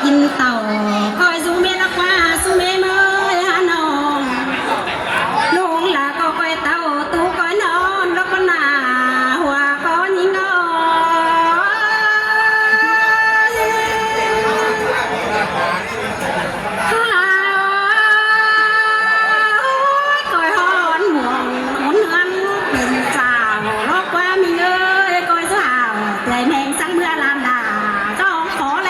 ກິນເຕົ້າ ຄອຍສູ່ເມລະກວ່າສູ່ເມເມີຍຫານ້ອງ ລຸງລາກໍກອຍເຕົ້າ ຕູ້ກໍນອນ ລະກໍໜ້າຫົວກໍຍິງເອີຍ. ກອຍຮ້ອນມ່ວງ ໝູນເຮືອນເປັນສາວ ລອກວ່າມີເອີຍ ກອຍສາວ ໃຈແມງສັງເມື່ອລານດາ ຈອງຂໍແລ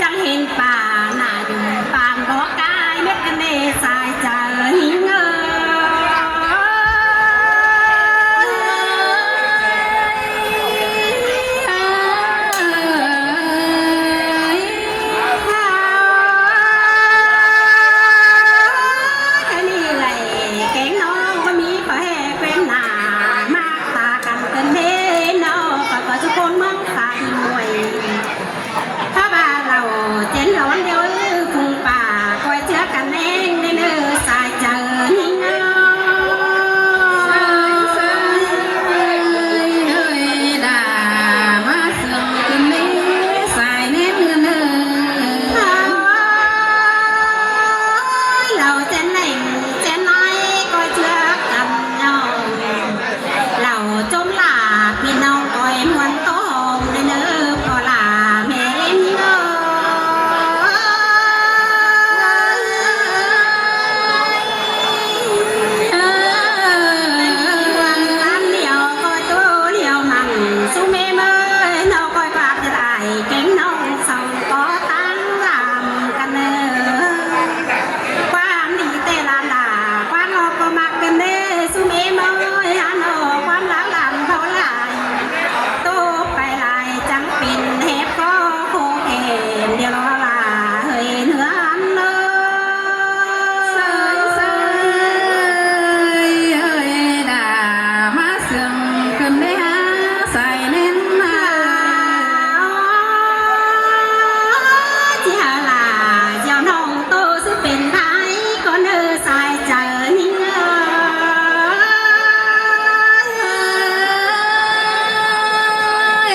ຈັ່ງເຫັນປ່າໜ້າຢູ່ ປານບໍ່ກາຍ ເມັດກັນເດສາຍໃຈຍິງເອີຍ. ແຄ່ນີ້ແຫຼະ ແກງນ້ອງບໍ່ມີປະແຫແຂວນໜ້າ ມັກຕາກັນເກີນເດນ້ອງ ຂ້ອຍກໍສຸຄົນເມືອງຂາອີມວຍ ພະບາເຫຼົ່າເຈັນຫຼອນດຽວອື້ ກຸງປ່າ ກອຍເຈືອກັນແນງເດີ ສາຍໃຈຍິງເອີຍ. ເອີຍດາ ມາເຊື່ອງຂຶ້ນເດ ສາຍແນງເອີຍ ເຫຼົ່າເຈັນແນງເຈັນໄນ ກອຍເຈືອກັນເອົາ ເຫຼົ່າຈົມລາ ພີ່ນ້ອງກອຍມ່ວນໂຕເດີ ພໍ່ຫຼ້າແມ່ເອີຍ. ຄວາມດີແຕ່ລະຫຼ້າ ຄວາມອອກກໍມັກເປັນເດ ຊຸມເອມເອີຍ ຫານອກຄວາມລາວຫຼານເຂົາຫຼາຍ ໂຕໄປຫຼາຍຈັ່ງເປັນແຮບກໍໂຄເຄນ ດຽວລໍຫຼ້າເຮີຍເຮືອນເອີຍ ເອີຍດາ ມາເຊື່ອງຂຶ້ນໄດ້ຫາສາຍແໜ້ນໜາ ເຈົ້າຫຼ້າ ເຈົ້ານ້ອງໂຕ ຊິເປັນໃຜກໍເນີສາຍໃຈຍິງເອ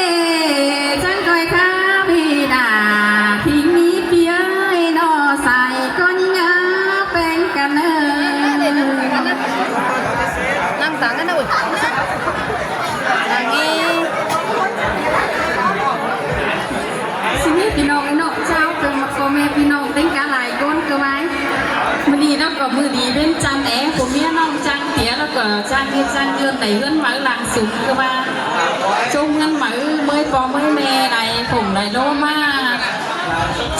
ີຍ ຈັງກອຍຄາພີ່ດາ ທີ່ມີເປີຍເນາະ ສາຍກໍຍິງເອີຍ ແປງກັນເນີ ນັ່ງສາງກັນນະ ໂອ້ຍ ອັນນີ້ ຊິມີພີ່ນ້ອງເນາະ ຊາວເປັນພໍ່ແມ່ພີ່ນ້ອງເຕັງກາຫຼາຍຄົນກະວ່າ ມື້ນີ້ເນາະ ກໍມື້ດີເວັນຈັນແອ ຜົວເມຍນ້ອງຈ້າງເຕຍ ແລ້ວກໍຈ້າງເຮັດຈ້າງເຮືອນໃນເຮືອນໃໝ່ຫຼັງສູງ ຄືວ່າຊົມເຮືອນໃໝ່ເມີຍພໍ່ເມີຍແມ່ຫຼາຍຜົງຫຼາຍໂລມາ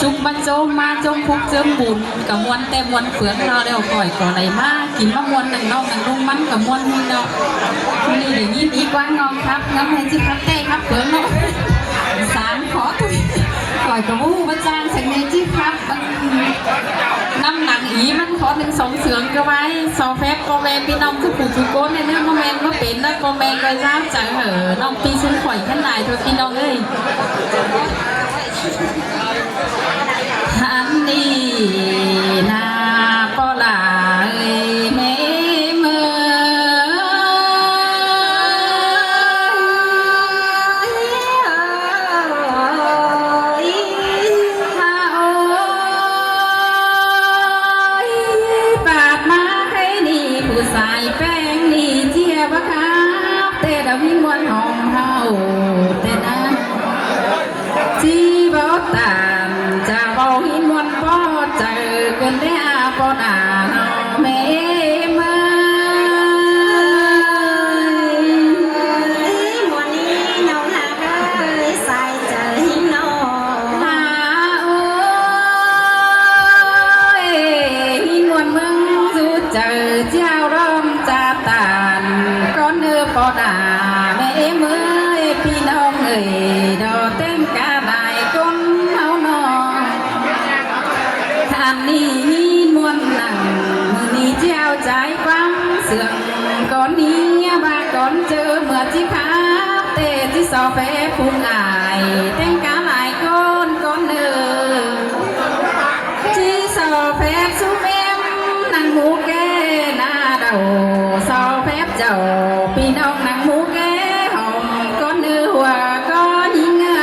ຈຸກມາໂຈມ ມາຈົ່ມພຸກເຈີມບຸນ ກະມ່ວນແຕ່ມ່ວນເຟືອງເນາະ ແລ້ວຂ້ອຍກໍໄດ້ມາກິນມາມ່ວນນຳນ້ອງນຳລຸງ ມັນກະມ່ວນນີ້ເນາະ ມື້ນີ້ໄດ້ຍິນອີກວ່າງອງຄັບ ງຳໃຫ້ຈິຄັບແຕ່ຄັບເຟືອງເນາະ ສາມຂໍຕຸຍ ຂ້ອຍກະບໍ່ຮູ້ວ່າຈ້າງໃສ່ແມ່ຈິຄັບ ມັນນຳຫຼັງອີມັນຂໍໜຶ່ງສອງເສຍງກະໄວ້ ຊອແຟບພໍ່ແມ່ພີ່ນ້ອງທຸກຜູ້ທຸກຄົນ ໃນເລື່ອງບໍ່ແມ່ນບໍ່ເປັນນະ ພໍ່ແມ່ກໍຍາວໃຈເຫີ ນ້ອງປີຊຸມຂ້ອຍແຄ້ນຫຼາຍເທື່ອພີ່ນ້ອງເອີຍ. ອັນນີ້ນາພໍ່ຫຼ້າເອີຍແມ່ເອີຍ ໂອ້ຍ ປາດມາໃຄນີ້ ຜູ້ຊາຍແປງນີ້ ເຈຍວ່າຄັກແຕ່ດາວວິງວອນຫອມເຮົາແຕ່ນາ ຈີບໍ່ຕານຈະເວົ້າຫີນມ່ວນພໍໃຈ ເກີນແດ່ອາປໍນາເຮົາແມ່ເອີຍ ມ່ວນນີ້ນ້ອງຮັກເອີຍ ສາຍໃຈຫີນນ້ອງ ໂອ້ຍ ຫີນມ່ວນເມືອງສູ່ໃຈ ເຈົ້າຮ້ອງຈາຕານ ກ່ອນເດີປໍນາແມ່ເອີຍ ພີ່ນ້ອງເອີຍ ດອກແຕ່ງກາຫຼາຍຄົນເຮົານ້ອງ ອັນນີ້ມີມ່ວນໜັງ ມື້ນີ້ເຈົ້າໃຈຄວາມເຊື່ອງ ກ່ອນນີ້ວ່າກ່ອນເຈີ ເມື່ອຈິຄັບແຕ່ຈິຊອແຟບພຸງອາຍ ແຕ່ງກາຫຼາຍຄົນກ່ອນເດີ ຈິຊອແຟບຊູແມມ ນັ່ງໝູແກ່ໜ້າເດົາ ຊອແຟບເຈົ້າ ພີ່ນ້ອງນັ່ງໝູແກ່ຫອມ ກ່ອນເດີຫົວກໍຍິງງາ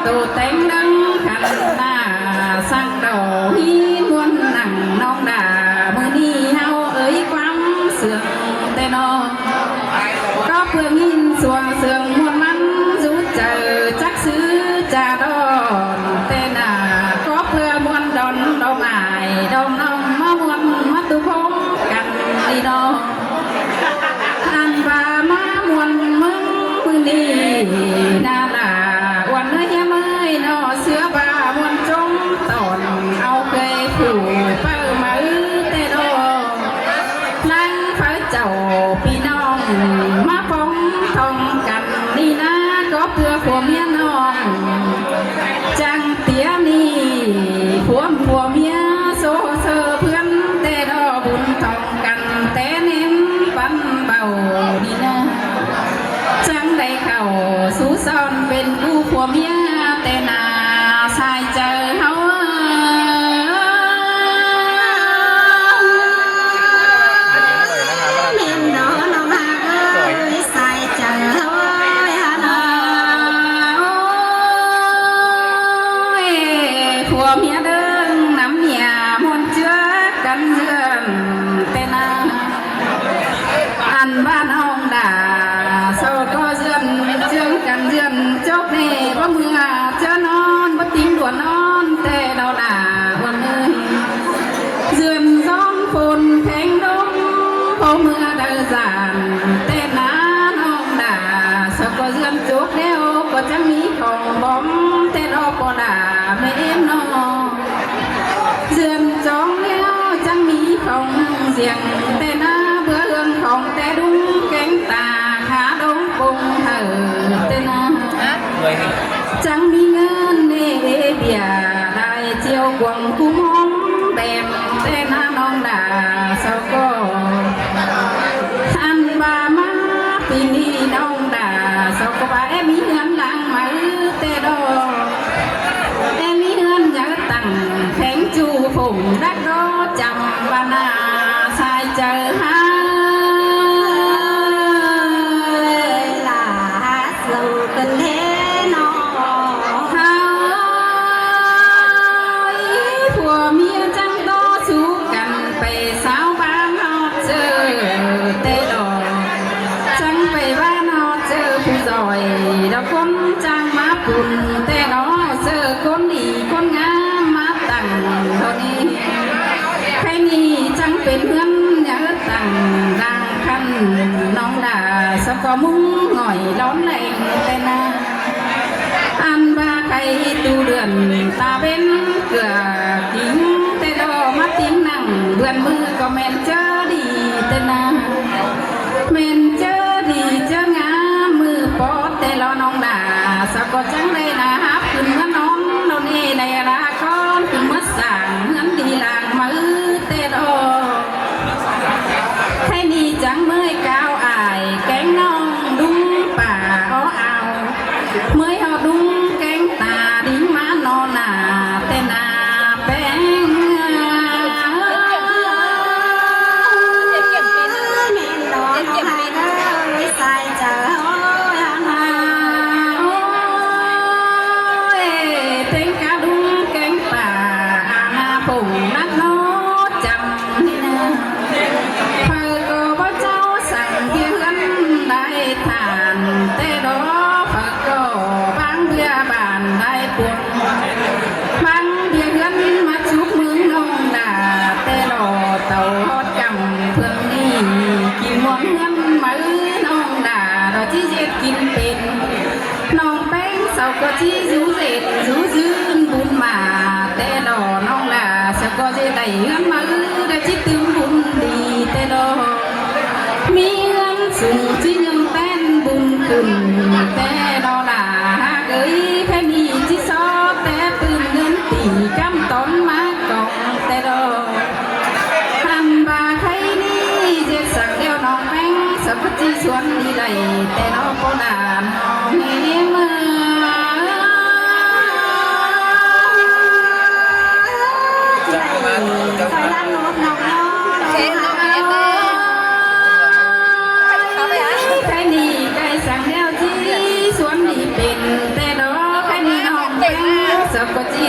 ໂຕແຕ່ງເລື່ອງຂັນໜ້າ ສັງດອກຫີນມ່ວນນັ່ງນ້ອງດາ ມື້ນີ້ເຮົາເອີຍຄວາມເຊື່ອງແຕ່ນ້ອງ ກໍເພື່ອຍິນສວງເຊື່ອງມ່ວນມັນຢູ່ໃຈ ຈັກຊື່ຈາດອນແຕ່ໜ້າ ກໍເພື່ອມ່ວນດອນດອກໄມ້ດອກນ້ອງ ມາມ່ວນມາຕຸໂຮມກັນນີ້ນ້ອງ. ອັນວ່າມາມ່ວນເມືອງມື້ນີ້ນາລາ ອວນເອີຍເອີຍເນາະ ເຊື່ອວ່າມ່ວນຈົງຕອນ ເອົາເຄີຍຜູ້ເປົ້າມາອືແຕ່ດອກ ນາງຟ້າເຈົ້າພີ່ນ້ອງ ມາປ້ອງຕ້ອງກັນນີ້ນາ ກໍເພື່ອຜົວເມຍນ້ອງ ຈັ່ງເຕຍນີ້ ພວມຜົວເມຍໂຊເຊີເພື່ອນແຕ່ດອກ ບຸນຕ້ອງ ກັນແຕ່ເນັ້ນປັນເບົານີ້ນາ ຈັ່ງໄດ້ເຂົ້າສູ່ຊ້ອນເປັນຄູ່ຜົວເມຍແຕ່ໜ້າ ສາຍໃຈເຮົາ ແມ່ນເນາະນ້ອງຮັກເອີຍ ສາຍໃຈເຮົາເອີຍ ໂອ້ຍ ຜົວເມຍເດີ ນຳເມຍມ່ວນເຈືອກັນເຮືອນແຕ່ນາ ອັນວ່ານ້ອງດາ ເຊົາກໍເຮືອນເຊື່ອງກັນເຮືອນຈົບແນ່ ບໍ່ເມື່ອເຈີນອນ ບໍ່ຕິງດວນອນແຕ່ດອກດາ ວັນເອີຍ ເຮືອນຊ້ອນຝົນແພງດົງ ບໍ່ເມື່ອໃດສານແຕ່ນາ ນ້ອງດາ ເຊົາກໍເຮືອນຈົບແລ້ວ ກໍຈັ່ງມີຂອງບອມແຕ່ດອກ ບໍ່ດາແມ່ນເນາະ. ເຮືອນຈອງແລ້ວຈັ່ງມີຂອງສຽງແຕ່ນາ ເບືອເຮືອນຂອງແຕ່ດຸງແກງຕາ ຂາດົງປົງເຫີແຕ່ນາ ຈັ່ງມີເງິນເອເບຍ ໄດ້ຈຽວກວງກຸມຫອມແບມແຕ່ນາ ນ້ອງດາ ເຊົາກໍ ອັນວ່າມາປີນີ້ນ້ອງດາ ເຊົາກໍວ່າແອມີເຮືອນຫຼັງໃໝ່ແຕ່ດອກ ແອມີເຮືອນໃຫຍ່ຕັ້ງແຂວງຈຸພົງ ດັກດອກຈຳວ່ານາ ສາຍໃຈເຮົາ ລາ ເຊົາກັນແທ້ນ້ອງເຮົາ ຜົວເມຍຈັ່ງຕໍ່ສູ້ກັນ ໄປສາວບ້ານຮອດເຈີແຕ່ດອກ ຈັ່ງໄປບ້ານຮອດເຈີຜູ້ຊ່ອຍ ດອກຄົນຈ້າງມາປຸ້ນແຕ່ດອກ ເຈີຄົນດີຄົນງາມມາຕັ້ງດອກນີ້ ໃຜນີ້ຈັ່ງເປັນເຮືອນໃຫຍ່ຕັ້ງ ດັ່ງຄັນນ້ອງດາ ສະກໍມຸງຫງອຍລ້ອນແລງແຕ່ນາ ອັນວ່າໄຄຕູ້ເດືອນຕາເວັນເກືອກິງແຕ່ດອກ ມາຕິງນັ່ງເບືອນມື ກໍແມ່ນເຈີດີແຕ່ນາ ແມ່ນເຈີດີເຈີງາມ ມືປອດແຕ່ລະນ້ອງດາ ສະກໍຈັ່ງໄດ້ນາຮັບຂຶ້ນເມືອນອນ ໂນເນໄດ້ລາກ່ອນ ຂຶ້ນເມືອສ້າງເຮືອນດີຫຼັງໃໝ່ແຕ່ດອກ ໃຜນີ້ຈັ່ງເມີຍກ້າວອາຍ ແກງນ້ອງດຸງປ່າອໍອາວ ເມີຍເຮົາດຸງແກງຕາດິງມານອນໜ້າ ແຕ່ໜ້າແປງ ແມ່ນດອກນ້ອງຮາກເອີຍ ສາຍໃຈເຮົາ ໂອ້ຍ ເຕັງກະດຸງແກງປ່າ ອານາພົງນັກເນາະ ຈຳ ໃຜກໍບໍ່ເຈົ້າສັງເບຍເຮືອນໄດ້ທານແຕ່ດອກ ໃຜກໍບາງເບຍບ້ານໄດ້ປົນ ບາງເບຍເຮືອນມາຈຸກເມືອງນ້ອງດາ ແຕ່ດອກ ເຕົາຮອດກຳເພື່ອງນີ້ ກິນມ່ວນເຮືອນໃໝ່ນ້ອງດາ ດອກ ຈິເຮັດກິນເປັນ ນ້ອງແປ້ງເຊົາກໍຈິຢູ່ເຮັດຢູ່ຍືນບຸນມາ ແຕ່ດອກນ້ອງຫຼ້າ ເຊົາກໍຊິໄດ້ເຮືອນໃໝ່ ໄດ້ຈິຕື່ມບຸນດີແຕ່ດອກ ມີເຮືອນສູງຈິຍືນແປ້ນບຸນຂຶ້ນແຕ່ດອກຫຼ້າ ຫາກເອີຍ ແພນີຈິຊອບແຕ່ປືນເງິນຕີ ກຳຕອນມາກອງແຕ່ດອກ ຄັນວ່າໃຜນີ້ເຈັດສັກແລ້ວນ້ອງແປ້ງ ສະພະຈິຊວນດີໄດ້ແຕ່ນ້ອງໂປນານນ້ອງເຮເມືອ ໃຜນີ້ໄກ່ສັງແລ້ວຈິຊວນດີເປັນແຕ່ດອກ ໃຜນີ້ນ້ອງ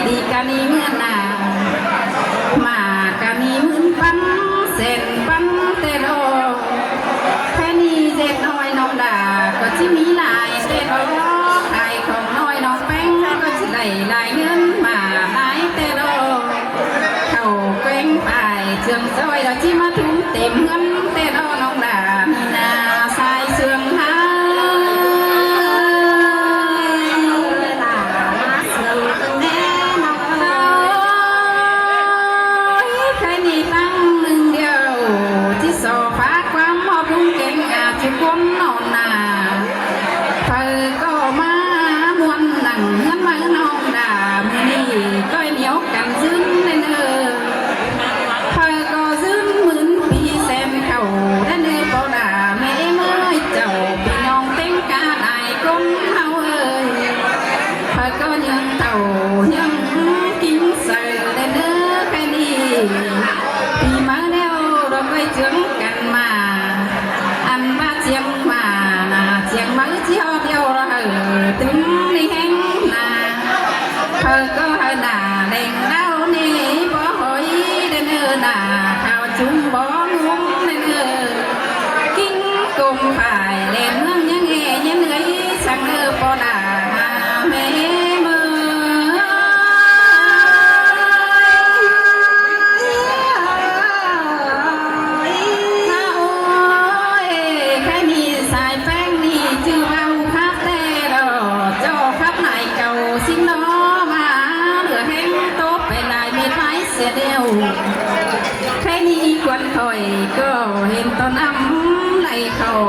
ດີກະໜີເມືອນາ ມາກະໜີໝື່ນປັນແສນປັນແຕ່ດອກ ແຄ່ນີ້ເດັກນ້ອຍນ້ອງດາກໍຊິມີຫຼາຍແຕ່ດອກ ຂາຍຂອງນ້ອຍນ້ອງແປ້ງກໍຊິໄດ້ຫຼາຍເງິນມາຫຼາຍແຕ່ດອກ ເຂົ້າແກງປາຍເຄື່ອງຊອຍລະຊິມາທຸມເຕັມເຮືອນແຕ່ດອກ ນ້ອງດາມີນາຊາຍເຊື່ອງຫາ ໂອ້ຍ ໃຜນີ້ຕັ້ງໜຶ່ງດຽວ ຊິສໍຝາກຄວາມຮອດລຸງແກງອາຈຸຄົນນອນໜ້າ ໃຜກໍມາມ່ວນນັ່ງເຮືອນມານ້ອງດາ ມື້ນີ້ກ້ອຍໜຽວກັນຊື່ນແນ່ເນີ ໃຜກໍຊື່ນໝື່ນປີແສນເຂົ້າແນ່ເນີ ພໍ່ດາແມ່ເອີຍ ເຈົ້າພີ່ນ້ອງເຕັງກາຫຼາຍຄົນເຮົາເອີຍ ຂ້ອຍກໍຍັງເຖົ້າຍັງກິງໃສ່ແດ່ເດີ ແຄ່ນີ້ປີມາແລ້ວ ດອກໄມ້ເຈືອງກັນມາ ອັນວ່າຈຽງມານາຈຽງມາຊິຮອດດຽວລະເຮີ ຕຶງໃນແຮງນາ ເຂົາກໍໃຫ້ໜ້າແດງດາວນີ້ບໍ່ຫອຍແດ່ເນີ ໜ້າຂາວຈຸ່ມບໍ່ງຸ້ມແດ່ເນີ ກິງກົມພາຍແລ່ນເມືອງຍັງແຫ່ຍັງເອີຍ ສັງເອີພໍ່ດາແມ່ເອີຍ ໂອ້ຍ ໃຜມີສາຍແປ້ງນີ້ ຈື່ວ່າຮູ້ຄັກແຕ່ດອກ ເຈົ້າຄັກຫຼາຍເກົ່າຊິນອມາ ເຫຼືອແຮງໂຕໄປຫຼາຍເມັດຫຼາຍເສຍແລ້ວ ໃຜມີຄວນຂ້ອຍກໍເຫັນຕອນອຳໄຫຼເຂົ້າ